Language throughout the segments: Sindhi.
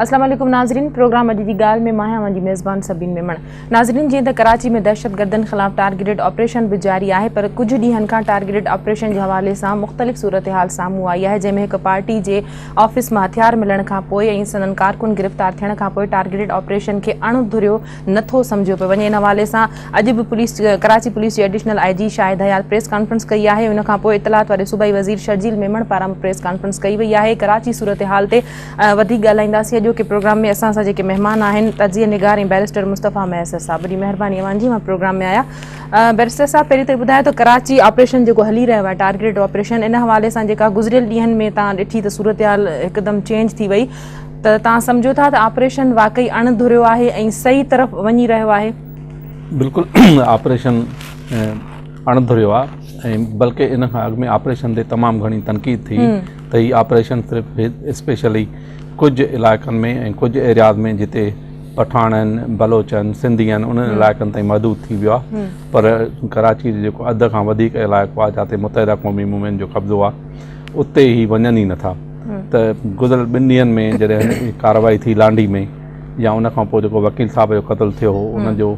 السلام عليڪم ناظرين پروگرام اڄ جي ڳالهه ۾ مان آهيان اوهان جي ميزبان سبين ميمڻ ناظرين جيئن ته ڪراچي ۾ دهشتگردن خلاف ٽارگيٽڊ آپريشن به جاري آهي پر ڪجهه ڏينهن کان ٽارگيٽڊ آپريشن جي حوالي سان مختلف صورتحال سامهون آئي آهي جنهن ۾ هڪ پارٽي جي آفيس مان هٿيار ملڻ کان پوء ۽ سندن ڪارڪن گرفتار ٿيڻ کان پوء ٽارگيٽڊ آپريشن کي اڻ ڌريو نه ٿو سمجهيو پيو وڃي ان حوالي سان اڄ به پوليس ڪراچي پوليس جي additional I G Shahid Hayat press conference ڪئي آهي ان کان پوء اطلاعات واري صوبائي وزير شرجيل ميمڻ پاران به پريس ڪانفرنس ڪئي وئي آهي ڪراچي صورتحال تي وڌيڪ ڳالهائينداسين اڄوڪي پروگرام ۾ اسان سان جيڪي مهمان آهن تجزيه نگار ۽ بئريسٽر مصطفيٰ مهيسر صاحب وڏي مهرباني اوهان جي اوهان پروگرام ۾ آيا بئريسٽر صاحب پهرين ته ٻڌايو ته ڪراچي آپريشن جيڪو هلي رهيو آهي ٽارگيٽ آپريشن ان حوالي سان جيڪا گذريل ڏينهن ۾ تان ڏٺي ته صورتحال هڪدم چينج ٿي وئي ته تان سمجهو ٿا ته آپريشن واقعي اڻ ڌريو آهي ۽ صحيح طرف وڃي رهيو آهي؟ بلڪل آپريشن اڻ ڌريو آهي ۽ بلڪه ان کان اڳ ۾ آپريشن تي تمام گهڻي تنقيد ٿي ته هي آپريشن صرف اسپيشلي ڪجهه علائقن ۾ ۽ ڪجهه ايرياز ۾ جتي پٺاڻ آهن، بلوچ آهن، سنڌي آهن انهن علائقن تائين محدود ٿي ويو آهي پر ڪراچي جو جيڪو اڌ کان وڌيڪ علائقو آهي جاتي متحده قومي موومينٽ جو قبضو آهي اتي هي وڃن ئي نٿا ته گذريل ٻن ڏينهن ۾ جڏهن ڪارروائي ٿي لانڍي ۾ يا ان کان پوء جيڪو وڪيل صاحب جو قتل ٿيو هو ان جو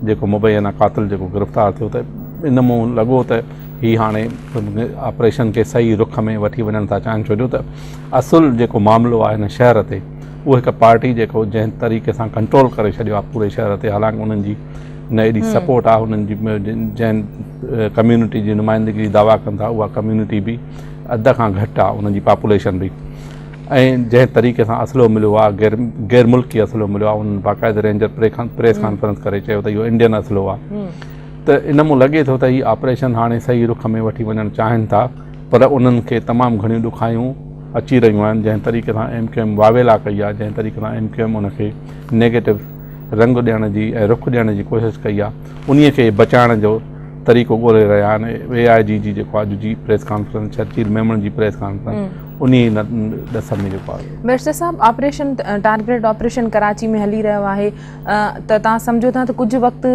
جيڪو مبينا قاتل جيڪو گرفتار ٿيو ته ان مون لڳو ته هي هاڻي آپريشن کي صحيح رخ ۾ وٺي وڃڻ ٿا چاهين ڇو جو ته اصل جيڪو معاملو آهي هن شهر تي اهو هڪ پارٽي جيڪو جنهن طريقي سان ڪنٽرول ڪري ڇڏيو آهي پوري شهر تي حالانڪ انهن جي نه ايڏي سپورٽ آهي انهن جي جنهن ڪميونٽي جي نمائندگي جي دعويٰ ڪن ٿا اها ڪميونٽي به اڌ کان گهٽ آهي انهن جي پاپوليشن به ۽ جنهن طريقي سان اسلحو مليو آهي غير غير ملڪي اسلحو مليو آهي انهن باقاعده رينجر پريس ڪانفرنس ڪري چيو ته اهو انڊين اسلحو آهي ته ان مون لڳي ٿو ته هي آپريشن هاڻي صحيح رخ ۾ وٺي وڃڻ چاهين ٿا پر انهن کي تمام گهڻيون ڏکايون اچي رهيون آهن جنهن طريقي سان ايم ڪيو ايم واويلا ڪئي آهي جنهن طريقي سان ايم ڪيو ايم ان کي نيگيٽو رنگ ڏيڻ جي ۽ رخ ڏيڻ جي ڪوشش ڪئي آهي انهي کي بچائڻ جو طريقو ڳولي رهيا آهن اي آء جي جي جيڪو اڄ جي پريس ڪانفرنس شرجيل ميمڻ جي پريس ڪانفرنس انهي ڏس ۾ جيڪو آهي. بئريسٽر صاحب آپريشن ٽارگيٽ آپريشن ڪراچي ۾ هلي رهيو آهي ته توهان سمجهو ٿا ته ڪجهه وقت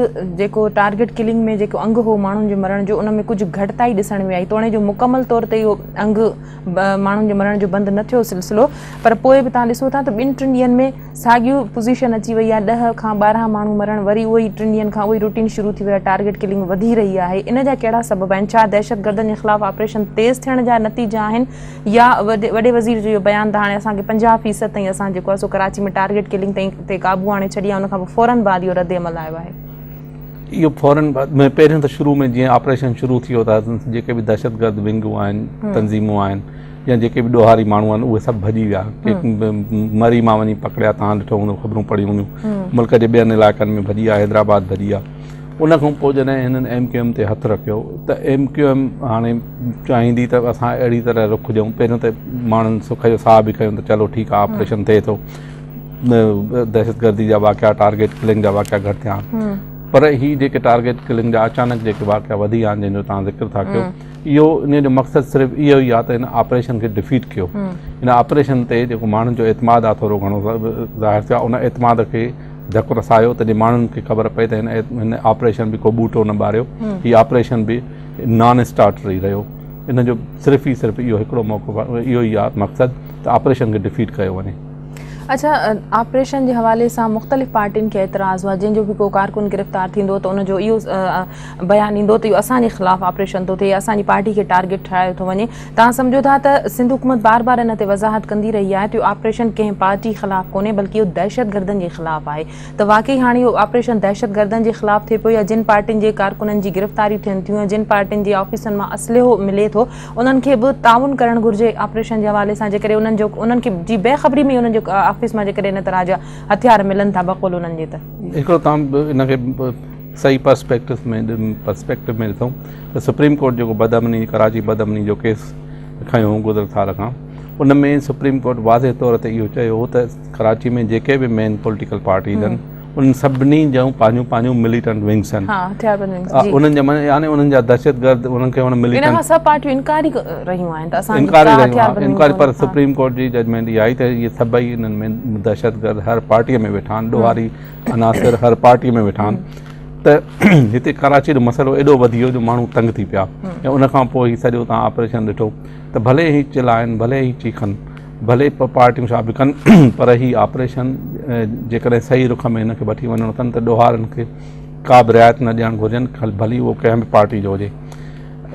جيڪو ٽارگيٽ ڪلنگ ۾ جيڪو انگ هو ماڻهن جي مرڻ جو ان ۾ ڪجهه گهٽتائي ڏسڻ ۾ آئي توڻي جو مڪمل طور تي اهو انگ ماڻهن جي مرڻ جو بند نه ٿيو سلسلو پر پوء به توهان ڏسو ٿا ته ٻن ٽن ڏينهن ۾ ساڳيو پوزيشن اچي وئي آهي ڏهه کان 12 ماڻهو مرڻ وري اهو ئي ٽن ڏينهن کان اهو ئي روٽين شروع ٿي ويو آهي ٽارگيٽ ڪلنگ وڌي رهي آهي ان جا ڪهڙا سبب آهن ڇا دهشتگردن جي خلاف آپريشن تيز ٿيڻ جا نتيجا آهن يا وڏي وزير جو اهو بيان ته هاڻي اسان کي 50 فيصد تائين اسان جيڪو آهي سو ڪراچي ۾ ٽارگيٽ ڪلنگ تائين تي قابو آڻي ڇڏي آهي ان کان پوء فورن بعد اهو رد عمل آيو آهي. اهو فورن بعد ۾ پهريون ته شروع ۾ جيئن آپريشن شروع ٿي ويو ته جيڪي به دهشتگرد ونگون آهن تنظيمون آهن يا جيڪي به ڏوهاري ماڻهو آهن اهي سڀ ڀڄي ويا ڪي مري مان وڃي پڪڙيا توهان ڏٺو هوندو خبرون پڙهيون هونديون ملڪ جي ٻين علائقن ۾ ڀڄي ويا حيدرآباد ڀڄي ويا ان کان پوء جڏهن هنن ايم ڪيو ايم تي هٿ رکيو ته ايم ڪيو ايم هاڻي چاهيندي ته اسان اهڙي طرح رخ ڏيون پهريون ته ماڻهن سک جو ساهه به کنيو ته چلو ٺيڪ آهي آپريشن ٿئي ٿو دهشتگردي جا واقعا ٽارگيٽ ڪلنگ جا واقعا گهٽ ٿيا آهن پر هي جيڪي ٽارگيٽ ڪلنگ جا اچانڪ جيڪي واقعا وڌي ويا آهن جنهن جو توهان ذڪر ٿا ڪيو اهو ان جو مقصد صرف اهو ئي آهي ته هن آپريشن کي ڊفيٽ ڪيو هن آپريشن تي جيڪو ماڻهن جو اعتماد آهي ٿورو گهڻو ظاهر ٿيو آهي ان اعتماد کي ڌڪ رسايو ته جي ماڻهن کي خبر پئي ته هن آپريشن به ڪو ٻوٽو نه ٻاريو هي آپريشن به نان اسٽارٽر ئي رهيو ان جو صرف ئي صرف اهو هڪڙو موقف اهو ئي آهي مقصد ته آپريشن کي ڊفيٽ ڪيو وڃي. اڇا آپريشن جي حوالي سان مختلف پارٽين کي اعتراض هئا جنهن جو به ڪو ڪارڪن گرفتار ٿيندو ته ان جو اهو بيان ايندو ته اهو اسان جي خلاف آپريشن ٿو ٿئي اسان جي پارٽي کي ٽارگيٽ ٺاهيو ٿو وڃي توهان سمجهو ٿا ته سنڌ حڪومت بار بار ان تي وضاحت ڪندي رهي آهي ته اهو آپريشن ڪنهن پارٽي خلاف ڪونهي بلڪه اهو دهشتگردن جي خلاف آهي ته واقعي هاڻي اهو آپريشن دهشتگردن جي خلاف ٿئي پيو يا جن پارٽين جي ڪارڪنن جي گرفتاريون ٿين ٿيون يا جن پارٽين جي آفيسن مان اسلحو ملي ٿو انهن کي به تعاون ڪرڻ گهرجي آپريشن جي حوالي سان جيڪڏهن انهن جو انهن کي جي بي خبري ۾ انهن جي آفيس مان جيڪڏهن ان طرح جا هٿيار ملن ٿا بقول انهن جي ته. هڪڙو توهان ان کي صحيح پرسپيڪٽو ۾ پرسپيڪٽو ۾ ڏسون ته سپريم ڪورٽ جيڪو بدامني ڪراچي بدامني جو ڪيس کنيو هو گذريل سال کان ان ۾ سپريم ڪورٽ واضح طور تي اهو چيو هو ته ڪراچي ۾ جيڪي به مين پوليٽيڪل پارٽيز آهن انهن سڀني جون پنهنجون پنهنجون مليٽنٽ ونگس آهن انهن جا معنيٰ يعني انهن جا دهشتگرد انهن کي هن مليٽنٽ ان کان سڀ پارٽيون انڪار ئي رهيون آهن ته اسان انڪار ئي رهيون آهن انڪار پر سپريم ڪورٽ جي ججمينٽ اها آئي ته اهي سڀئي انهن ۾ دهشتگرد هر پارٽي ۾ ويٺا آهن ڏوهاري عناصر هر پارٽي ۾ ويٺا آهن ته هتي ڪراچي جو مسئلو ايڏو وڌي ويو جو ماڻهو تنگ ٿي پيا ۽ ان کان پوء هي سڄو تان آپريشن ڏٺو ته ڀلي هي چلائن ڀلي هي چيخن ڀلي پارٽيون ڇا به ڪن پر هي آپريشن جيڪڏهن صحيح رخ ۾ هن کي وٺي وڃڻو اٿن ته ڏوهارين کي ڪا به رعايت نه ڏيڻ گهرجن ڀلي اهو ڪنهن به پارٽي جو هجي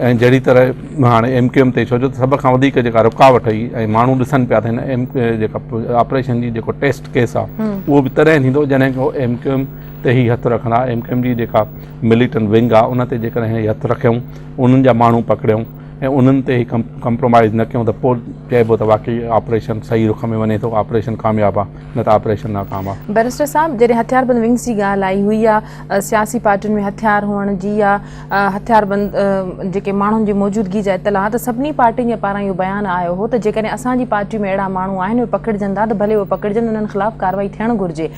۽ جهڙي طرح هاڻي ايم ڪيو ايم تي ڇو جو سڀ کان وڌيڪ جيڪا رڪاوٽ هئي ۽ ماڻهو ڏسن پيا ته هن ايم جيڪا آپريشن جي جيڪو ٽيسٽ ڪيس آهي اهو به تڏهن ٿيندو جڏهن ڪو ايم ڪيو ايم تي هي هٿ رکندا ايم ڪيو ايم جي جيڪا مليٽنٽ ونگ آهي ان تي جيڪڏهن هي هٿ رکيائون انهن جا ماڻهو پڪڙيائون ۽ انهن تي هي ڪمپرومائز نه ڪيون ته پوء چئبو ته واقعي آپريشن صحيح رخ ۾ وڃي ٿو آپريشن ڪامياب آهي نه ته آپريشن ناڪام آهي. بئريسٽر صاحب جڏهن هٿياربند ونگز جي ڳالهه آئي هئي يا سياسي پارٽين ۾ هٿيار هئڻ جي يا هٿياربند جيڪي ماڻهن جي موجودگي جا اطلاع ته سڀني پارٽين جي پاران اهو بيان آيو هو ته جيڪڏهن اسان جي پارٽي ۾ اهڙا ماڻهو آهن اهي پڪڙجن ٿا ته ڀلي اهي پڪڙجن انهن خلاف ڪارروائي ٿيڻ گهرجي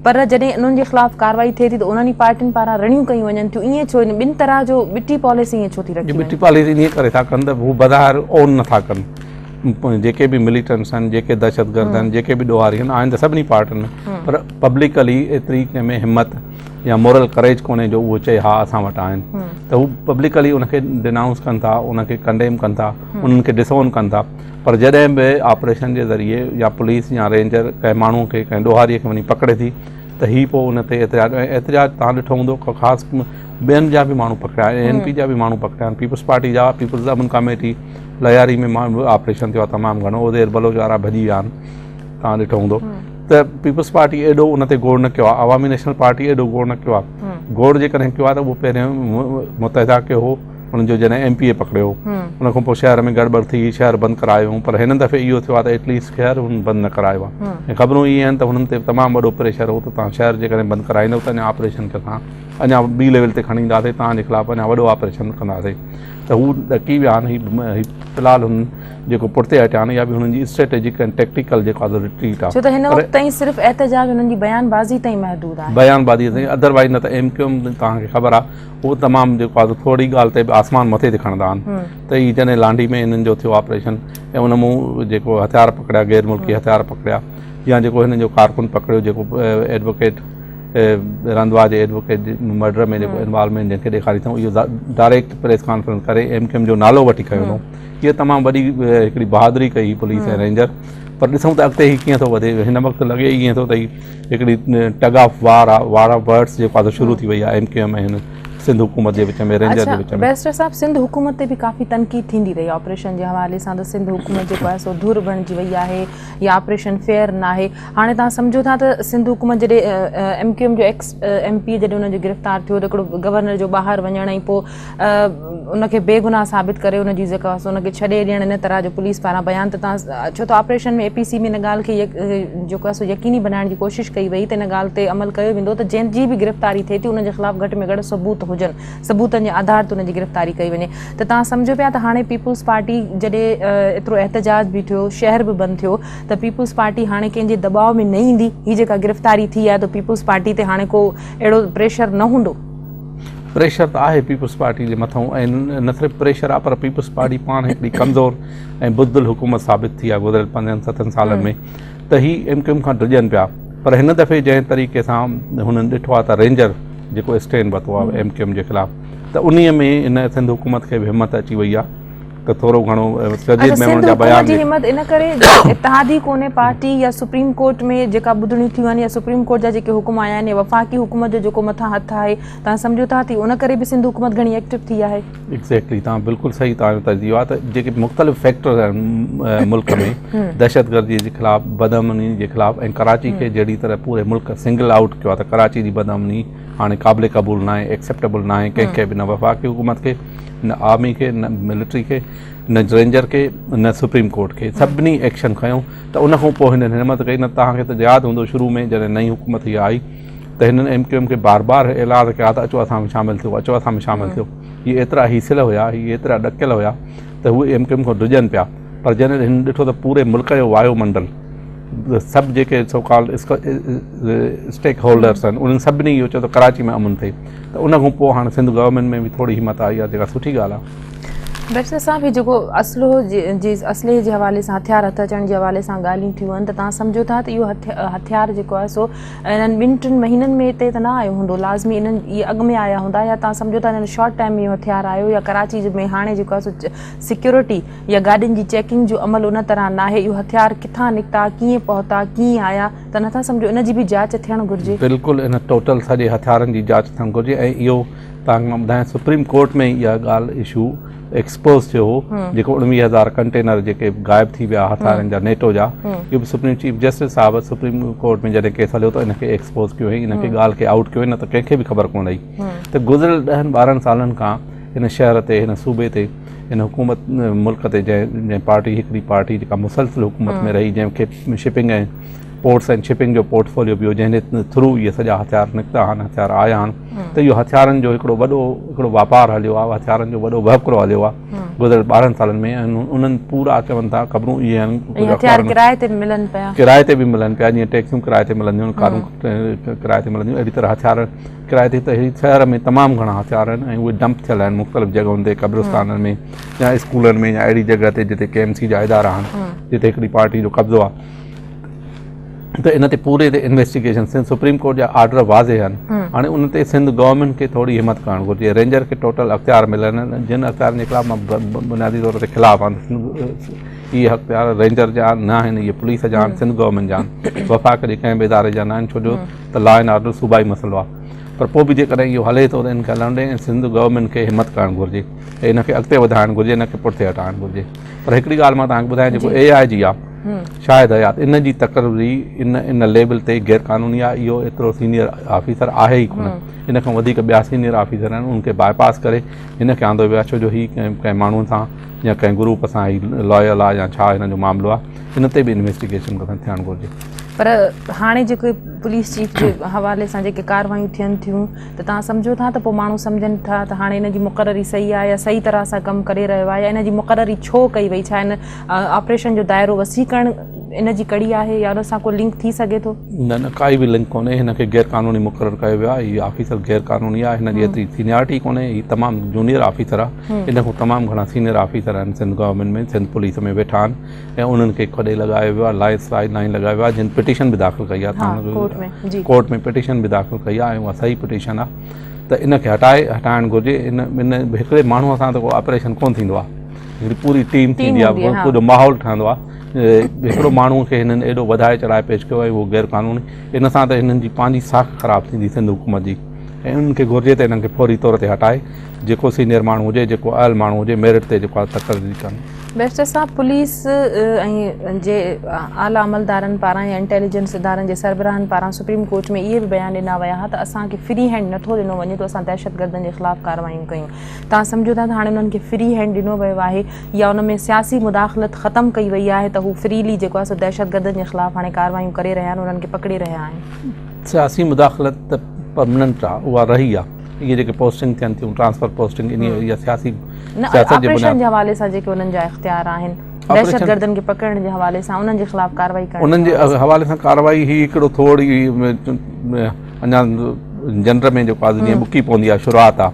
پر جڏهن انهن جي خلاف ڪارروائي ٿئي ٿي ته انهن ئي پارٽين پاران رڙيون ڪيون وڃن ٿيون ائين ڇو ان ٻن طرح جو ٻٽي پاليسي ائين ڇو ٿي رکي وڃي؟ ٻٽي پاليسي انهيء ڪري ٿا ڪن ته هو بظاهر اون نه ٿا ڪن جيڪي به مليٽنٽس آهن جيڪي دهشتگرد آهن جيڪي به ڏوهاري آهن آهن ته سڀني پارٽين ۾ پر پبلڪلي ايتري ڪنهن ۾ همت يا مورل ڪريج ڪونهي جو اهو چئي ها اسان وٽ آهن ته هو پبلڪلي ان کي ڊنائونس ڪن ٿا ان کي ڪنڊيم ڪن ٿا انهن کي ڊس اون ڪن ٿا پر جڏهن به آپريشن جي ذريعي يا پوليس يا رينجر ڪنهن ماڻهو کي ڪنهن ڏوهاري کي وڃي پڪڙي ٿي ته هي پوء ان تي احتجاج ۽ احتجاج تان ڏٺو هوندو خاص ٻين جا به ماڻهو پڪڙيا اي اين پي جا به ماڻهو پڪڙيا آهن پيپلز پارٽي جا پيپلز امن ڪاميٽي لياري ۾ آپريشن ٿيو آهي تمام گهڻو عزير بلوچ وارا ڀڄي ويا آهن تان ڏٺو هوندو ته پيپلز پارٽي ايڏو ان تي گوڙ نه ڪيو آهي عوامي نيشنل پارٽي ايڏو گوڙ نه ڪيو آهي گوڙ جيڪڏهن ڪيو آهي ته اهو پهريون متحده ڪيو هو انهن جو جڏهن ايم پي اي پڪڙيو ان کان پوء شهر ۾ گڙٻڙ ٿي شهر بند ڪرايو پر هن دفعي اهو ٿيو آهي ته ايٽليسٽ شهر هنن بند نه ڪرايو آهي ۽ خبرون اهي آهن ته هنن تي تمام وڏو پريشر هو ته توهان شهر جيڪڏهن بند ڪرائيندو ته اڃا آپريشن کي اسان اڃا ٻي ليول تي کڻي اينداسين توهان جي خلاف اڃا وڏو آپريشن ڪنداسين ته هو ڏڪي ويا آهن هي في الحال هنن جيڪو پٺتي هٽيا آهن اها به هنن جي اسٽريٽجڪ ۽ ٽيڪٽيڪل جيڪو آهي رٽريٽ آهي. ڇو ته هن وقت تائين صرف احتجاج انهن جي بيان بازي تائين محدود آهي. بيان بازي تائين ادر وائز نه ته ايم ڪيو ايم توهان کي خبر آهي هو تمام جيڪو آهي ٿوري ڳالهه تي به آسمان مٿي تي کڻندا آهن ته هي جڏهن لانڍي ۾ هنن جو ٿيو آپريشن ۽ ان مون جيڪو هٿيار پڪڙيا غير ملڪي هٿيار پڪڙيا يا جيڪو هنن جو ڪارڪن پڪڙيو جيڪو ايڊووڪيٽ رنڌوا جي ايڊووڪيٽ جي مرڊر ۾ جيڪو انوالومينٽ جنهن کي ڏيکاري اٿئون اهو ڊائريڪٽ پريس ڪانفرنس ڪري ايم ڪيو ايم جو نالو وٺي کنيو اٿئون هيء تمام وڏي هڪڙي بهادري ڪئي هئي پوليس ۽ رينجر پر ڏسون ته اڳتي هي ڪيئن ٿو وڌي هن وقت لڳي ئي ائين ٿو ته هي هڪڙي ٽگ آف وار آ وار آف ورڊس جيڪو آ شروع ٿي وئي آ ايم ڪيو ايم ۽ هن سنڌ حڪومت جي وچ ۾ رينجر جي وچ ۾. بئريسٽر صاحب سنڌ حڪومت تي به ڪافي تنقيد ٿيندي رهي آپريشن جي حوالي سان ته سنڌ حڪومت جيڪو آهي سو ڌر بڻجي وئي آهي يا آپريشن فيئر ناهي هاڻي توهان سمجهو ٿا ته سنڌ حڪومت جڏهن ايم ڪيو ايم جو ايڪس ايم پي جڏهن ان جو گرفتار ٿيو ته هڪڙو گورنر جو ٻاهر وڃڻ ۽ پوء ان کي بيگناهه ثابت ڪري ان جي جيڪا ان کي ڇڏي ڏيڻ ان طرح جو پوليس پاران بيان ته تان ڇو ته آپريشن ۾ اي پي سي ۾ ان ڳالهه کي جيڪو آهي سو يقيني بنائڻ جي ڪوشش ڪئي وئي ته ان ڳالهه تي عمل ڪيو ويندو ته جنهن جي به گرفتاري ٿئي ٿي ان جي خلاف گهٽ ۾ گهٽ ثبوت هجن ثبوتن جي آڌار تي ان جي گرفتاري ڪئي وڃي ته تان سمجهو پيا ته هاڻي پيپلز پارٽي جڏهن ايترو احتجاج به ٿيو شهر به بند ٿيو ته پيپلز پارٽي هاڻي ڪنهن جي دٻاء ۾ نه ايندي هي جيڪا گرفتاري ٿي آهي ته پيپلز پارٽي تي هاڻي ڪو اهڙو پريشر نه هوندو. پريشر ته آهي پيپلز پارٽي جي مٿئون ۽ نه صرف پريشر آهي پر پيپلز پارٽي پاڻ هڪڙي ڪمزور ۽ بزدل حڪومت ثابت ٿي آهي گذريل پنجن ستن سالن ۾ ته هي ايم ڪيو ايم کان ڊڄن پيا پر هن دفعي جنهن طريقي سان هنن ڏٺو آهي ته رينجر جيڪو اسٽينڊ ورتو آهي ايم ڪيو ايم جي خلاف ته انهي ۾ هن سنڌ حڪومت کي به همت اچي وئي آهي ته ٿورو گهڻو شرجيل ميمڻ جا بيان جي همت ان ڪري جو اتحادي ڪونهي پارٽي يا سپريم ڪورٽ ۾ جيڪا ٻڌڻيون ٿيون آهن يا سپريم ڪورٽ جا جيڪي حڪم آيا آهن يا وفاقي حڪومت جو جيڪو مٿان هٿ آهي تان سمجهو ٿا ته ان ڪري به سنڌ حڪومت گهڻي ايڪٽو ٿي آهي. ايگزيڪٽلي تان بلڪل صحيح تان جو تجزيو آهي ته جيڪي مختلف فيڪٽرز آهن ملڪ ۾ دهشتگردي جي خلاف بدامني جي خلاف ۽ ڪراچي کي جهڙي طرح پوري ملڪ سنگل آئوٽ ڪيو آهي ته ڪراچي جي بدامني هاڻي قابل قبول ناهي ايڪسيپٽيبل ناهي ڪنهن کي به نه وفاقي حڪومت کي نه آرمي کي نه ملٽري کي نه رينجر کي نه سپريم ڪورٽ کي سڀني ايڪشن کنيو ته ان کان پوء هنن همت ڪئي نه توهان کي ته ياد هوندو شروع ۾ جڏهن نئين حڪومت هي آئي ته هنن ايم ڪيو ايم کي بار بار اعلان ڪيا ته اچو اسان ۾ شامل ٿيو اچو اسان ۾ شامل ٿيو هي ايترا هيسيل هيا هي ايترا ڏڪيل هيا ته هو ايم ڪيو ايم کان ڊڄن پيا پر جڏهن هنن ڏٺو ته پوري ملڪ جو وايو منڊل سڀ جيڪي سو ڪالڊ اسٽيڪ هولڊرس آهن انهن سڀني اهو چيو ته ڪراچي ۾ امن ٿئي ته ان کان پوء هاڻي سنڌ گورنمينٽ ۾ به ٿوري همت آئي آهي جيڪا سٺي ڳالهه آهي. بيرسٽر صاحب هي جيڪو اسلحو جي اسلحي جي حوالي سان هٿيار هٿ اچڻ جي حوالي سان ڳالهيون ٿيون آهن ته توهان سمجهو ٿا ته اهو هٿيار جيڪو آهي سو انهن ٻن ٽن مهينن ۾ هتي ته نه آيو هوندو لازمي انهن اهي اڳ ۾ آيا هوندا يا توهان سمجهو ٿا انهن شارٽ ٽائيم ۾ اهو هٿيار آيو يا ڪراچي ۾ هاڻي جيڪو آهي سو سيڪيورٽي يا گاڏين جي چيڪنگ جو عمل ان طرح ناهي اهو هٿيار ڪٿان نڪتا ڪيئن پهتا ڪيئن آيا ته نٿا سمجهو ان جي به جاچ ٿيڻ گهرجي. بلڪل ان ٽوٽل سڄي هٿيارن جي جاچ ٿيڻ گهرجي ۽ اهو توهان کي مان ٻڌايان سپريم ڪورٽ ۾ اها ڳالهه اشو ايڪسپوز ٿيو هو جيڪو 19 هزار ڪنٽينر جيڪي غائب ٿي ويا هٿيارن جا نيٽو جا اهو به سپريم چيف جسٽس صاحب سپريم ڪورٽ ۾ جڏهن ڪيس هليو ته ان کي ايڪسپوز ڪيو هئي ان کي ڳالهه کي آئوٽ ڪيو نه ته ڪنهن کي به خبر ڪونه هئي ته گذريل ڏهن ٻارهن سالن کان هن شهر تي هن صوبي تي هن حڪومت ملڪ تي جنهن جنهن پارٽي هڪڙي پارٽي جيڪا مسلسل حڪومت ۾ رهي جنهن کي شپنگ ۽ پورٽس ۽ شپنگ جو پورٽفوليو به هو جنهن جي ٿرو اهي سڄا هٿيار نڪتا آهن هٿيار آيا آهن ته اهو هٿيارن جو هڪڙو وڏو هڪڙو واپار هليو آهي هٿيارن جو وڏو وهڪرو هليو آهي گذريل 12 سالن ۾ انهن پورا چون ٿا خبرون اهي آهن هٿيار ڪرائي تي به ملن پيا ڪرائي تي به ملن پيا جيئن ٽيڪسيون ڪرائي تي ملنديون ڪارون ڪرائي تي ملنديون اهڙي طرح هٿيار ڪرائي تي ته هي شهر ۾ تمام گهڻا هٿيار آهن ۽ اهي ڊمپ ٿيل آهن مختلف جڳهن تي قبرستانن ۾ يا اسڪولن ۾ يا اهڙي جڳهه تي جتي ڪي ايم سي جا ادارا آهن جتي هڪڙي پارٽي جو قبضو آهي ته ان تي پوري تي انويسٽيگيشن سنڌ سپريم ڪورٽ جا آرڊر واضح آهن هاڻي ان تي سنڌ گورنمينٽ کي ٿوري همت ڪرڻ گهرجي رينجر کي ٽوٽل اختيار ملن جن اختيارن جي خلاف مان بنيادي طور تي خلاف آهيان اهي اختيار رينجر جا نه آهن اهي پوليس جا آهن سنڌ گورنمينٽ جا آهن وفاق جي ڪنهن به اداري جا نه آهن ڇو جو ته لا اينڊ آرڊر صوبائي مسئلو آهي پر پوء به جيڪڏهن اهو هلي ٿو ته ان کي هلڻ ڏي ۽ سنڌ گورنمينٽ کي همت ڪرڻ گهرجي ۽ ان کي اڳتي وڌائڻ گهرجي ان کي پٺتي هٽائڻ گهرجي پر هڪڙي ڳالهه مان توهان کي ٻڌايان جيڪو اي آء جي آهي شاهد حيات ان جي تقرري ان ان ليول تي غير قانوني آهي اهو ايترو سينيئر آفيسر آهي ئي ڪونه ان کان وڌيڪ ٻيا سينيئر آفيسر آهن ان کي باء پاس ڪري هن کي آندو ويو آهي ڇو جو هي ڪنهن ڪنهن ماڻهو سان يا ڪنهن گروپ سان هي لائل آهي يا ڇا هن جو معاملو آهي ان تي به انويسٽيگيشن ٿيڻ گهرجي. پر هاڻي جيڪي پوليس چيف جي حوالي سان جيڪي ڪاروايون ٿين ٿيون ته توهان سمجهو ٿا ته پوء ماڻهو سمجهن ٿا ته هاڻي ان جي مقرري صحيح آهي يا صحيح طرح سان ڪم ڪري رهيو آهي يا ان جي مقرري ڇو ڪئي وئي ڇا ان آپريشن جو دائرو وسيع ڪرڻ ان جي ڪڙي آهي يا ان سان ڪو لنڪ ٿي سگهي ٿو؟ نه نه ڪائي به لنڪ ڪونهي هن کي غير قانوني مقرر ڪيو ويو آهي هي آفيسر غير قانوني آهي هن جي ايتري سينيارٽي ڪونهي هي تمام جونيئر آفيسر آهي ان کان تمام گهڻا سينيئر آفيسر آهن سنڌ گورنمينٽ ۾ سنڌ پوليس ۾ ويٺا آهن ۽ انهن کي کڏي لڳايو ويو آهي لائن سائيڊ لائن لڳايو ويو آهي جن پٽيشن به داخل ڪئي آهي ڪورٽ ۾ پٽيشن به داخل ڪئي آهي ۽ اها صحيح پٽيشن آهي ته ان کي هٽائي هٽائڻ گهرجي ان ان هڪڙي ماڻهوء سان ته ڪو آپريشن ڪونه ٿيندو آهي هڪڙي پوري ٽيم ٿيندي آهي پورو ماحول ٺهندو آهي هڪڙو ماڻهو کي هنن ايڏو وڌائي چڙهائي پيش ڪيو آهي اهو غير قانوني ان سان ته هنن جي پنهنجي ساک خراب ٿيندي سنڌ حڪومت جي ۽ انهن کي گهرجي ته انهن کي فوري طور تي هٽائي جيڪو سينيئر ماڻهو هجي جيڪو اهل ماڻهو هجي ميرٽ تي جيڪو آهي تقرري ڪن. بيرسٽر صاحب پوليس ۽ جي اعليٰ عملدارن پاران يا انٽيليجنس ادارن جي سربراهن پاران سپريم ڪورٽ ۾ اهي به بيان ڏنا ويا ها ته اسان کي فري هينڊ نٿو ڏنو وڃي ته اسان دهشتگردن جي خلاف ڪارروايون ڪيون توهان سمجهو ٿا ته هاڻي انهن کي فري هينڊ ڏنو ويو آهي يا ان ۾ سياسي مداخلت ختم ڪئي وئي آهي ته هو فريلي جيڪو آهي سو دهشتگردن جي خلاف هاڻي ڪارروايون ڪري رهيا آهن انهن کي پڪڙي رهيا آهن. سياسي مداخلت ته پرمننٽ آ اها رهي آ اهي جيڪي پوسٽنگ ٿين ٿيون ٽرانسفر پوسٽنگ انهي اها سياسي نه سياست جي آپريشن جي حوالي سان جيڪي انهن جا اختيار آهن دهشتگردن کي پڪڙڻ جي حوالي سان انهن جي خلاف ڪارروائي ڪرڻ انهن جي حوالي سان ڪارروائي هي هڪڙو ٿوري اڃا جنڊ ۾ جيڪو آ جيئن ٻڪي پوندي آ شروعات آ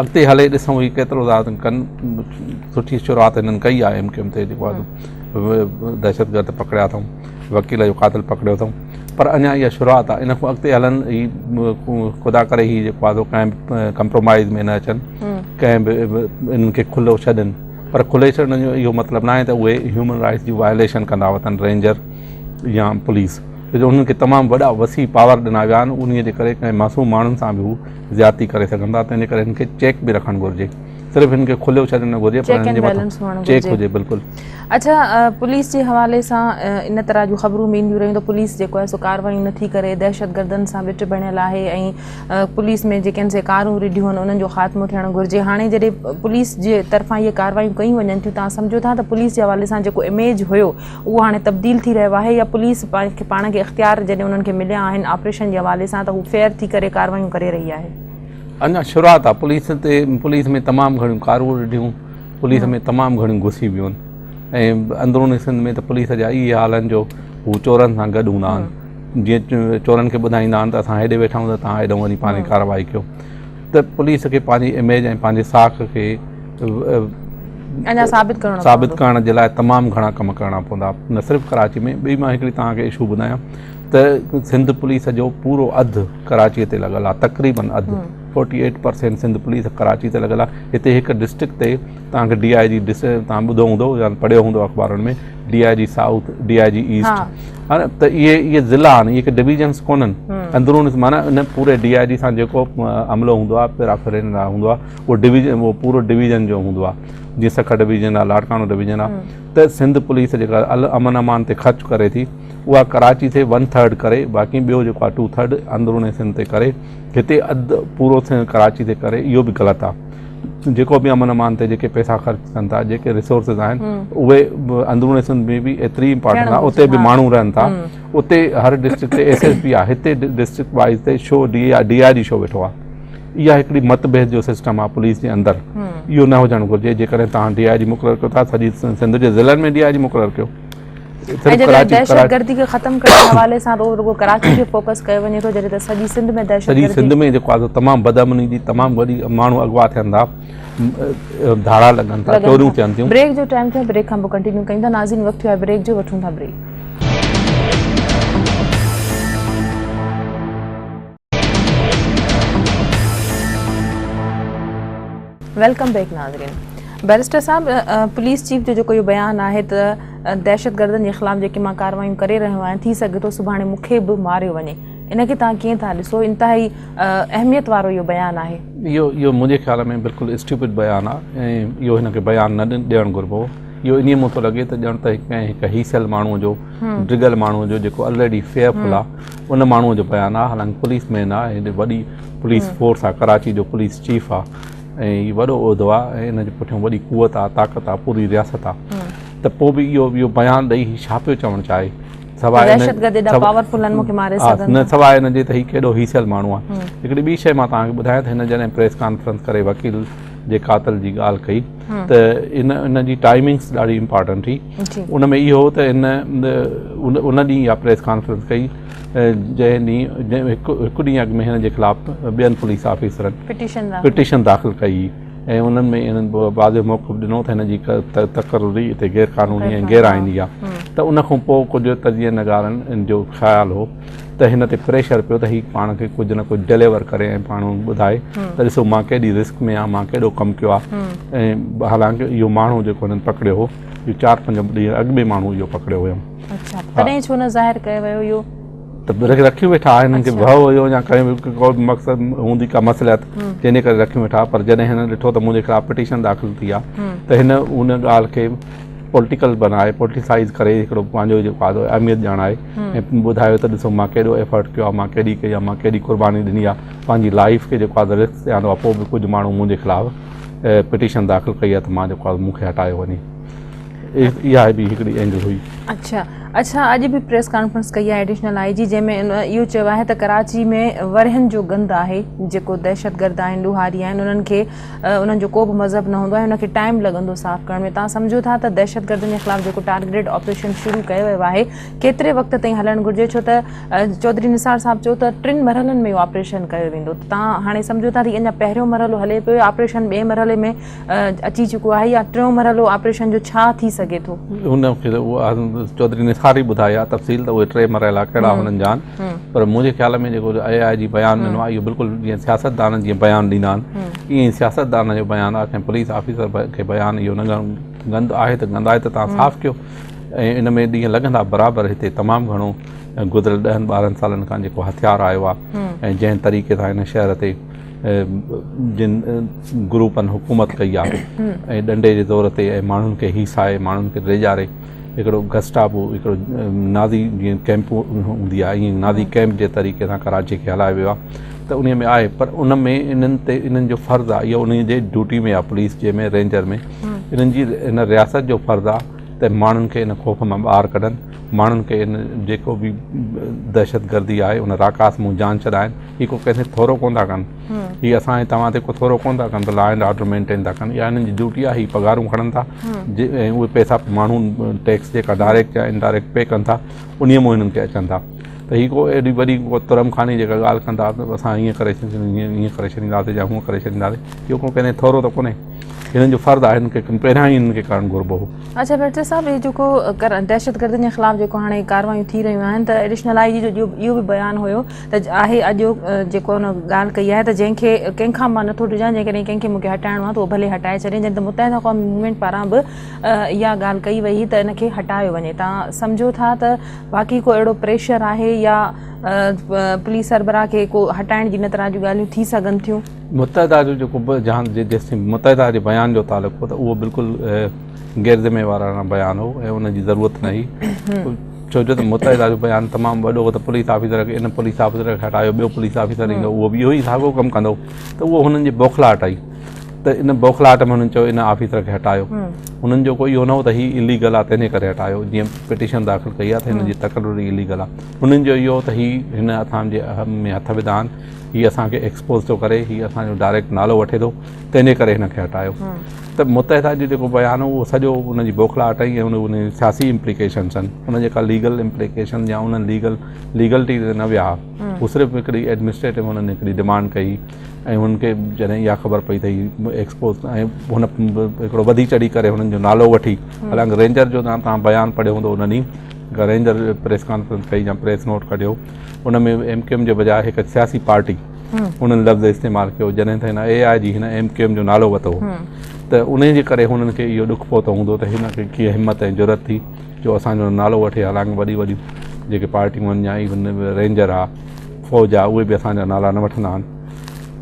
اڳتي هلي ڏسون هي ڪيترو ٿا ڪن سٺي شروعات هنن ڪئي آ ايم ڪيو ايم تي جيڪو آ دهشتگرد پڪڙيا اٿئون وڪيل جو قاتل پڪڙيو اٿئون پر اڃا اها شروعات آهي ان کان اڳتي هلن هي خدا ڪري هي جيڪو آهي سو ڪنهن به ڪمپرومائز ۾ نه اچن ڪنهن به انهن کي کلو ڇڏن پر کلي ڇڏڻ جو اهو مطلب نه آهي ته اهي هيومن رائٽس جي وائليشن ڪندا وتن رينجر يا پوليس ڇو جو انهن کي تمام وڏا وسيع پاور ڏنا ويا آهن انهي جي ڪري ڪنهن معصوم ماڻهن سان به هو زيادتي ڪري سگهن ٿا تنهن جي ڪري هن کي چيڪ به رکڻ گهرجي صرف هن کي کليو ڇڏڻ نه گهرجي پر هن جي مٿان چيڪ هجي بلڪل. اڇا پوليس جي حوالي سان ان طرح جون خبرون به اينديون رهيون ته پوليس جيڪو آهي سو ڪاروايون نٿي ڪري دهشتگردن سان وچ بڻيل آهي ۽ پوليس ۾ جيڪي آهن سي ڪارون رڍيون آهن انهن جو خاتمو ٿيڻ گهرجي هاڻي جڏهن پوليس جي طرفان اهي ڪاروايون ڪيون وڃن ٿيون توهان سمجهو ٿا ته پوليس جي حوالي سان جيڪو اميج هيو اهو هاڻي تبديل ٿي رهيو آهي يا پوليس پاڻ کي اختيار جڏهن انهن کي مليا آهن آپريشن جي حوالي سان ته هو فيئر ٿي ڪري ڪاروايون ڪري رهي آهي. اڃا شروعات آ پوليس تي پوليس ۾ تمام گهڻيون ڪارون رڍيون پوليس ۾ تمام گهڻيون گهسي ويون آهن ۽ اندروني سنڌ ۾ ته پوليس جا اهي حال آهن جو هو چورن سان گڏ هوندا آهن جيئن چورن کي ٻڌائيندا آهن ته اسان هيڏي ويٺا آهيون ته توهان هيڏو وڃي پنهنجي ڪارروائي ڪيو ته پوليس کي پنهنجي اميج ۽ پنهنجي ساک کي اڃا ثابت ڪرڻو ثابت ڪرڻ جي لاء تمام گهڻا ڪم ڪرڻا پوندا نه صرف ڪراچي ۾ ٻي مان هڪڙي توهان کي اشو ٻڌايان ته سنڌ پوليس جو پورو اڌ ڪراچي تي لڳل آهي تقريبن اڌ 48% سنڌ پوليس ڪراچي تي لڳل آهي هتي هڪ ڊسٽرڪٽ تي توهان کي ڊي I جي ڊس توهان ٻڌو هوندو يا پڙهيو هوندو اخبارن ۾ D I G south D I G east ها نه ته اهي اهي ضلع آهن اهي ڪي ڊويزنس ڪونهن اندرون معنيٰ ان پوري ڊي I جي سان جيڪو عملو هوندو آهي پيرا فرين هوندو آهي اهو ڊويزن اهو پورو ڊويزن جو هوندو آهي جيئن سکر ڊويزن آهي لاڙڪاڻو ڊويزن آهي ته سنڌ پوليس جيڪا امن امان تي خرچ ڪري ٿي اها ڪراچي تي ون ٿرڊ ڪري باقي ٻيو جيڪو آهي ٽو ٿرڊ اندرون سنڌ تي ڪري هتي اڌ پورو ڪراچي تي ڪري اهو به غلط آهي جيڪو به امن امان تي جيڪي پئسا خرچ ڪن ٿا جيڪي ريسورسز آهن اهي اندرون سنڌ ۾ به ايتري امپارٽنٽ آهي اتي به ماڻهو رهن ٿا اتي هر ڊسٽرڪٽ تي ايس ايس پي آهي هتي ڊسٽرڪٽ وائز تي شو ڊي I جي شو ويٺو آهي اها هڪڙي مت ڀيد جو سسٽم آهي پوليس جي اندر اهو نه هجڻ گهرجي جيڪڏهن توهان ڊي I جي مقرر ڪيو ٿا سڄي سنڌ جي ضلعن ۾ ڊي I جي مقرر ڪيو ۽ جيڪڏهن دهشتگردي کي ختم ڪرڻ جي حوالي سان رڳو ڪراچي کي فوڪس ڪيو وڃي ٿو جڏهن ته سڄي سنڌ ۾ دهشتگردي سڄي سنڌ ۾ جيڪو آهي تمام بدامني جي تمام وڏي ماڻهو اغوا ٿين ٿا ڌاڙا لڳن ٿا چوريون ٿين ٿيون بريڪ جو ٽائيم ٿيو بريڪ کان پوء ڪنٽينيو ڪيون ٿا ناظرين وقت ٿيو آهي بريڪ جو وٺون ٿا بريڪ. Welcome back ناظرين بئريسٽر صاحب پوليس چيف جو جيڪو اهو بيان آهي ته دهشتگردن جي خلاف جيڪي مان ڪاروايون ڪري رهيو آهيان ٿي سگهي ٿو سڀاڻي مون کي به ماريو وڃي ان کي توهان ڪيئن ٿا ڏسو انتهائي اهميت وارو اهو بيان آهي. اهو اهو منهنجي خيال ۾ بلڪل اسٽوپڊ بيان آهي ۽ اهو هن کي بيان نه ڏيڻ گهربو هو اهو انهي مون ٿو لڳي ته ڄڻ ته ڪنهن هڪ هيسيل ماڻهو جو ڊگل ماڻهو جو جيڪو الريڊي فيئرفل آهي ان ماڻهوء جو بيان آهي حالانڪ پوليس مين آهي هيڏي وڏي پوليس فورس آهي ڪراچي جو پوليس چيف آهي ۽ هي وڏو عهدو آهي ۽ ان جي پٺيان وڏي قوت آهي طاقت آهي پوري رياست آهي ته پوء به اهو اهو بيان ڏئي هي ڇا پيو چوڻ چاهي سواء ان سواء ان جي ته هي ڪيڏو هيسيل ماڻهو آهي هڪڙي ٻي شيء مان توهان کي ٻڌايان ته هن جڏهن پريس ڪانفرنس ڪري وڪيل جي قاتل جي ڳالهه ڪئي ته ان ان جي ٽائمنگس ڏاڍي امپارٽنٽ هئي ان ۾ اهو هو ته هن ان ڏينهن اها پريس ڪانفرنس ڪئي جنهن ڏينهن هڪ هڪ ڏينهن اڳ ۾ هن جي خلاف ٻين پوليس آفيسرن پٽيشن داخل ڪئي هئي ۽ انهن ۾ هنن واضح موقف ڏنو ته هن جي تقرري اتي غير قانوني ۽ غير آئيني آهي ته ان کان پوء ڪجهه تجزيه نگارن ان جو خيال هو ته هن تي پريشر پيو ته هي پاڻ کي ڪجهه نه ڪجهه ڊليور ڪري ۽ پاڻ ٻڌائي ته ڏسو مان ڪيڏي رسڪ ۾ آهيان مان ڪيڏو ڪم ڪيو آهي ۽ حالانڪه اهو ماڻهو جيڪو هنن پڪڙيو هو اهو چار پنج ڏينهن اڳ ۾ ماڻهو اهو پڪڙيو هيم. اڇا تڏهن ڇو نه ظاهر ڪيو ويو اهو؟ ته رکيو ويٺا آهن هنن کي ڀؤ هيو يا ڪنهن به ڪو به مقصد هوندي ڪا مصلحت جنهن جي ڪري رکيو ويٺا پر جڏهن هن ڏٺو ته منهنجي خلاف پٽيشن داخل ٿي آهي ته هن ان ڳالهه کي پوليٽيڪل بنائي پوليٽيسائز ڪري هڪڙو پنهنجو جيڪو آهي اهميت ڄاڻائي ۽ ٻڌايو ته ڏسو مان ڪيڏو ايفرٽ ڪيو آهي مان ڪيڏي ڪئي آهي مان ڪيڏي قرباني ڏني آهي پنهنجي لائف کي جيڪو آهي رسڪ تي آندو آهي پوء به ڪجهه ماڻهو منهنجي خلاف پٽيشن داخل ڪئي آهي ته مان جيڪو آهي مون کي هٽايو وڃي اها به هڪڙي اينگل هئي. اڇا اڇا اڄ به پريس ڪانفرنس ڪئي آهي ايڊيشنل I جي جنهن ۾ ان اهو چيو آهي ته ڪراچي ۾ ورهين جو گند آهي جيڪو دهشتگرد آهن ڏوهاري آهن انهن کي انهن جو ڪو به مذهب نه هوندو آهي ان کي ٽائيم لڳندو صاف ڪرڻ ۾ توهان سمجهو ٿا ته دهشتگردن جي خلاف جيڪو ٽارگيٽيڊ آپريشن شروع ڪيو ويو آهي ڪيتري وقت تائين هلڻ گهرجي ڇو ته چوڌري نثار صاحب چيو ته ٽن مرحلن ۾ اهو آپريشن ڪيو ويندو ته توهان هاڻي سمجهو ٿا ته هي اڃا پهريون مرحلو هلي پيو آپريشن ٻئي مرحلي ۾ اچي چڪو آهي يا ٽيون مرحلو آپريشن جو ڇا ٿي سگهي ٿو؟ هن کي ته اهو چوڌري نثار ئي ٻڌائي ها تفصيل ته اهي ٽي مرحلا ڪهڙا هنن جا آهن پر منهنجي خيال ۾ جيڪو اي آء جي بيان ڏنو آهي اهو بلڪل جيئن سياستدان جيئن بيان ڏيندا آهن ائين ئي سياستدان جو بيان آهي ڪنهن پوليس آفيسر کي بيان اهو نه گند آهي ته گند آهي ته توهان صاف ڪيو ۽ ان ۾ ڏينهن لڳندا برابر هتي تمام گهڻو گذريل ڏهن ٻارهن سالن کان جيڪو هٿيار آيو آهي ۽ جنهن طريقي سان هن شهر تي جن گروپن حڪومت ڪئي آهي ۽ ڏنڊي جي زور تي ۽ ماڻهن کي هيسائي ماڻهن کي ڊيڄاري هڪڙو گسٽاپو هڪڙو نازي جيئن ڪيمپ هوندي آهي ائين نازي ڪيمپ جي طريقي سان ڪراچي کي هلايو ويو آهي ته انهي ۾ آهي پر ان ۾ انهن تي انهن جو فرض آهي اهو انهي جي ڊيوٽي ۾ آهي پوليس جي ۾ رينجر ۾ انهن جي ان رياست جو فرض آهي ته ماڻهن کي ان خوف مان ٻاهر ڪڍن ماڻهن کي ان جيڪو به دهشتگردي آهي ان راڪاس مون جان ڇڏائن هي ڪو ڪنهن تي ٿورو ڪونه ٿا ڪن هي اسان ۽ توهان تي ڪو ٿورو ڪونه ٿا ڪن ته لا اينڊ آرڊر مينٽين ٿا ڪن اها هنن جي ڊيوٽي آهي هي پگهارون کڻن ٿا جي ۽ اهي پئسا ماڻهو ٽيڪس جيڪا ڊائريڪٽ يا انڊائريڪٽ پي ڪن ٿا انهي مون هنن کي اچن ٿا ته هي ڪو ايڏي وڏي ڪو ترم خاني جيڪا ڳالهه ڪندا ته اسان هيئن ڪري ڇڏينداسين هيئن ڪري ڇڏينداسين يا هونئن ڪري ڇڏينداسين اهو ڪو ڪنهن ٿورو ته ڪونهي هنن جو فرض آهي هنن کي پهريان ئي هنن کي ڪرڻ گهربو هو. اڇا بيرسٽر صاحب هي جيڪو دهشتگردن جي خلاف جيڪو هاڻي ڪاروايون ٿي رهيون آهن ته ايڊيشنل I جي جو اهو به بيان هيو ته آهي اڄ جيڪو هن ڳالهه ڪئي آهي ته جنهن کي ڪنهن کان مان نٿو ڊڄان جيڪڏهن ڪنهن کي مون کي هٽائڻو آهي ته اهو ڀلي هٽائي ڇڏي جڏهن ته متحده قومي موومينٽ پاران به اها ڳالهه ڪئي وئي ته ان کي هٽايو وڃي تان سمجهو ٿا ته واقعي ڪو اهڙو پريشر آهي يا پوليس سربراهه کي ڪو هٽائڻ جي ان طرح جون ڳالهيون ٿي سگهن ٿيون؟ متحده جو جيڪو به جهان جيستائين متحده جي بيان جو تعلق هو ته اهو بلڪل غير ذميواراڻه بيان هو ۽ ان جي ضرورت نه هئي ڇو جو ته متحده جو بيان تمام وڏو هو ته پوليس آفيسر کي ان پوليس آفيسر کي هٽايو ٻيو پوليس آفيسر ايندو اهو به اهو ئي ساڳو ڪم ڪندو ته اهو هنن جي بوکلاهٽ آئي ته ان بوکلاهٽ ۾ هنن چيو ان آفيسر کي هٽايو هنن جو ڪو اهو نه هو ته هي اليگل آهي تنهن جي ڪري هٽايو جيئن پٽيشن داخل ڪئي آهي ته هن جي تقرري اليگل آهي هنن جو اهو هو ته هي هن اسان جي ۾ هٿ وڌا آهن هي اسان کي ايڪسپوز ٿو ڪري هي اسان جو ڊائريڪٽ نالو وٺي ٿو تنهن جي ڪري هن کي هٽايو ته متحده جو جيڪو بيان هو اهو سڄو ان جي بوکلاهٽ ۽ ان جي سياسي امپليڪيشنس آهن ان جيڪا ليگل امپليڪيشن يا انهن ليگل ليگلٽي تي نه ويا هو صرف هڪڙي ايڊمنسٽريٽو هنن هڪڙي ڊمانڊ ڪئي ۽ هن کي جڏهن اها خبر پئي ته هي ايڪسپوز ۽ هن هڪڙو وڌي چڙهي ڪري هنن جو نالو وٺي حالانڪه رينجر جو توهان بيان پڙهيو هوندو ان ڏينهن رينجر پريس ڪانفرنس ڪئي يا پريس نوٽ ڪڍيو ان ۾ ايم ڪيو ايم جي بجاء هڪ سياسي پارٽي انهن لفظ استعمال ڪيو جڏهن ته هن اي آء جي هن ايم ڪيو ايم جو نالو ورتو هو ته ان جي ڪري هنن کي اهو ڏک پهتو هوندو ته هن کي ڪيئن همت ۽ جرئت ٿي جو اسان جو نالو وٺي حالانڪه وڏي وڏيون جيڪي پارٽيون آهن يا ايون رينجر آ فوج آ اهي به اسان جا نالا نه وٺندا آهن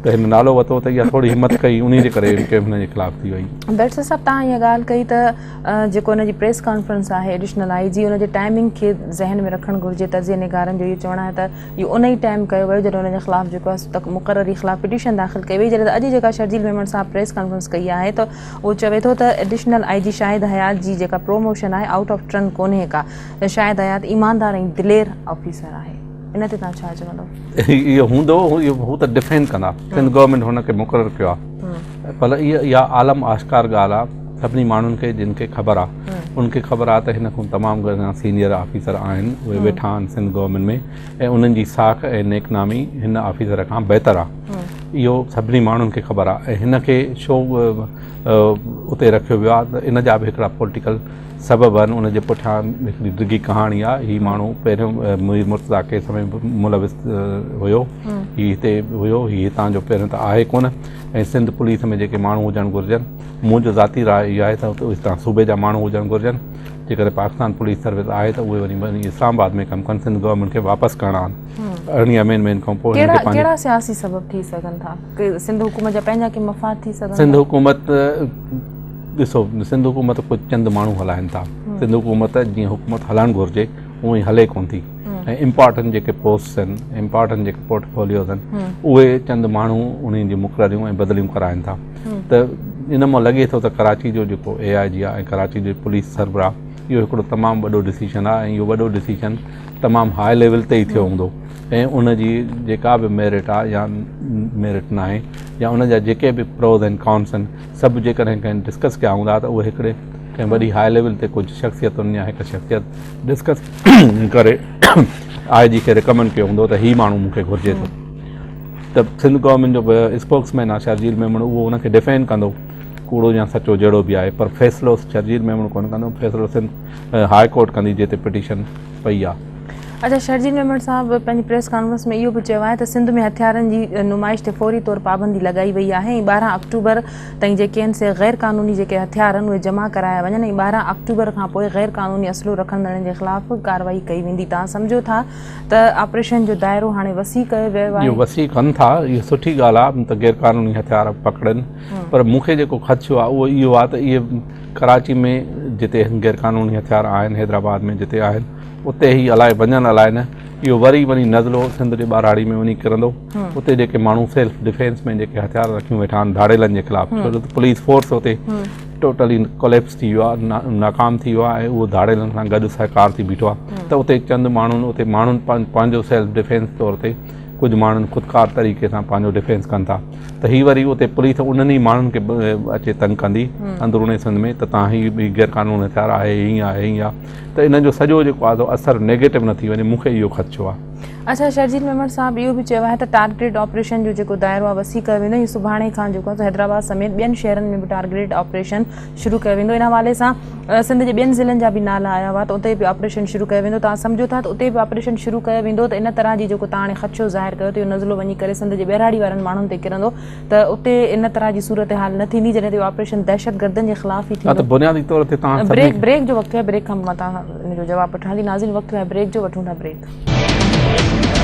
ته هن نالو ورتو ته اها ٿوري همت ڪئي انهي جي ڪري ايم ڪيو ايم هن جي خلاف ٿي وئي. بيرسٽر صاحب توهان اها ڳالهه ڪئي ته جيڪو ان جي پريس ڪانفرنس آهي ايڊيشنل I جي ان جي ٽائمنگ کي ذهن ۾ رکڻ گهرجي تجزيه نگارن جو اهو چوڻ آهي ته اهو ان ئي ٽائيم ڪيو ويو جڏهن ان جي خلاف جيڪو آهي سو مقرري خلاف پٽيشن داخل ڪئي وئي جڏهن ته اڄ جيڪا شرجيل ميمڻ صاحب پريس ڪانفرنس ڪئي آهي ته اهو چوي ٿو ته ايڊيشنل I جي شاهد حيات جي جيڪا پروموشن آهي آئوٽ آف ٽرن ڪونهي ڪا شاهد حيات ايماندار ۽ دلير آفيسر آهي ان تي توهان ڇا چوندو؟ اهو هوندو هو ته ڊفينڊ ڪندا سنڌ گورنمينٽ هن کي مقرر ڪيو آهي پر اها عالم آشڪار ڳالهه آهي سڀني ماڻهن کي جن کي خبر آهي ان کي خبر آهي ته هن کان تمام گهڻا سينيئر آفيسر آهن اهي ويٺا آهن سنڌ گورنمينٽ ۾ ۽ انهن جي ساک ۽ نيڪنامي هن آفيسر کان بهتر آهي اهو سڀني ماڻهن کي خبر آهي ۽ هن کي شو اتي رکيو ويو آهي ته ان جا به هڪڙا پوليٽيڪل سبب آهن ان جي پٺيان هڪڙي ڊگهي ڪهاڻي آهي هي ماڻهو پهريون مير مرتضيٰ ڪيس ۾ به ملوث هيو هي هتي هيو هي هتان جو پهريون ته آهي ڪونه ۽ سنڌ پوليس ۾ جيڪي ماڻهو هجڻ گهرجن منهنجو ذاتي راء اها آهي ته هتان صوبي جا ماڻهو هجڻ گهرجن جيڪڏهن پاڪستان پوليس سروس آهي ته اهي وري وڃي اسلام آباد ۾ ڪم ڪن سنڌ گورنمينٽ کي واپس ڪرڻا آهن ارڙهين امينڊمينٽ کان پوء هنن کي پنهنجي ڪهڙا سياسي سبب ٿي سگهن ٿا سنڌ حڪومت جا پنهنجا ڪي مفاد ٿي سگهن ٿا سنڌ حڪومت ڏسو سنڌ حڪومت ڪجهه چند ماڻهو هلائن ٿا سنڌ حڪومت جيئن حڪومت هلڻ گهرجي اونئي هلي ڪون ٿي ۽ امپارٽنٽ جيڪي پوسٽس آهن امپارٽنٽ جيڪي پورٽفوليوز آهن اهي چند ماڻهو انهن جي مقرريون ۽ بدليون ڪرائن ٿا ته ان مان لڳي ٿو ته ڪراچي جو جيڪو اي آء جي آهي ۽ ڪراچي جو پوليس سربراهه اهو هڪڙو تمام وڏو ڊسيشن آهي ۽ اهو وڏو ڊسيشن تمام هاء ليول تي ئي ٿيو هوندو ۽ ان جي جيڪا به ميرٽ آهي يا ميرٽ ناهي يا ان جا جيڪي به پروز ۽ ڪانس آهن سڀ جيڪڏهن ڪنهن ڊسڪس ڪيا هوندا ته اهي هڪڙي ڪنهن وڏي هاء ليول تي ڪجهه شخصيتن يا هڪ شخصيت ڊسڪس ڪري آء جي کي ريڪمنڊ ڪيو هوندو ته هي ماڻهو مون کي گهرجي ٿو ته سنڌ گورنمينٽ جو اسپوڪس مين آهي شرجيل ميمڻ اهو ان کي ڊفينڊ ڪندو ڪوڙو يا سچو جهڙو به آهي پر فيصلو شرجيل ميمڻ ڪونه ڪندو فيصلو سنڌ هاء ڪورٽ ڪندي جتي پٽيشن پئي آهي. اچا شرجيل ميمڻ صاحب پنهنجي پريس ڪانفرنس ۾ اهو به چيو آهي ته سنڌ ۾ هٿيارن جي نمائش تي فوري طور پابندي لڳائي وئي آهي ۽ 12 آڪٽوبر تائين جيڪي آهن سي غير قانوني جيڪي هٿيار آهن اهي جمع ڪرايا وڃن ۽ 12 آڪٽوبر کان پوء غير قانوني اسلحو رکندڙن جي خلاف ڪارروائي ڪئي ويندي توهان سمجهو ٿا ته آپريشن جو دائرو هاڻي وسيع ڪيو ويو آهي. اهو وسيع ڪن ٿا اهو سٺي ڳالهه آهي ته غير قانوني هٿيار پڪڙن پر مون کي جيڪو خدشو آهي اهو اهو آهي ته اهي ڪراچي ۾ جتي غيرقانوني هٿيار آهن، حيدرآباد ۾ جتي آهن، اتي هي الائي وڃن الائي نه، اهو وري وڃي نزلو سنڌ جي ٻهراڙي ۾ وڃي ڪرندو، اتي جيڪي ماڻهو سيلف ڊفينس ۾ جيڪي هٿيار رکيون ويٺا آهن ڌاڙيلن جي خلاف، ڇو جو ته پوليس فورس اتي ٽوٽلي ڪوليپس ٿي ويو آهي، ناڪام ٿي ويو آهي ۽ اهو ڌاڙيلن سان گڏ سهڪار ٿي بيٺو آهي ته اتي چند ماڻهن اتي ماڻهن پنهنجو سيلف ڊفينس طور تي ڪجهه ماڻهن خودڪار طريقي سان پنهنجو ڊفينس ڪن ٿا. ته هي وري اتي پوليس انهن ئي ماڻهن کي اچي تنگ ڪندي اندروني سنڌ ۾ ته تان هي غير قانوني هٿيار آهي هيئن آهي هيئن آهي ته ان جو سڄو جيڪو آهي سو اثر نيگيٽو نه ٿي وڃي مون کي اهو خدشو آهي. اڇا شرجيل ميمڻ صاحب اهو به چيو آهي ته ٽارگيٽيڊ آپريشن جو جيڪو دائرو آهي وسيع ڪيو ويندو ۽ سڀاڻي کان جيڪو آهي حيدرآباد سميت ٻين شهرن ۾ به ٽارگيٽيڊ آپريشن شروع ڪيو ويندو ان حوالي سان سنڌ جي ٻين ضلعن جا به نالا آيا هئا ته اتي به آپريشن شروع ڪيو ويندو توهان سمجهو ٿا ته اتي به آپريشن شروع ڪيو ويندو ته ان طرح جي جيڪو توهان هاڻي خدشو ظاهر ڪيو ته اهو نزلو وڃي ڪري سنڌ جي ٻهراڙي وارن ماڻهن تي ڪرندو ته اتي ان طرح جي صورتحال نه ٿيندي جڏهن ته اهو آپريشن دهشتگردن جي خلاف ئي ٿيندو. ته بنيادي طور تي توهان سڀني بريڪ بريڪ جو وقت ٿيو آهي بريڪ کان پوء مان توهان ان جو جواب وٺان ٿي ناظرين وقت ٿيو آهي بريڪ جو وٺون ٿا بريڪ.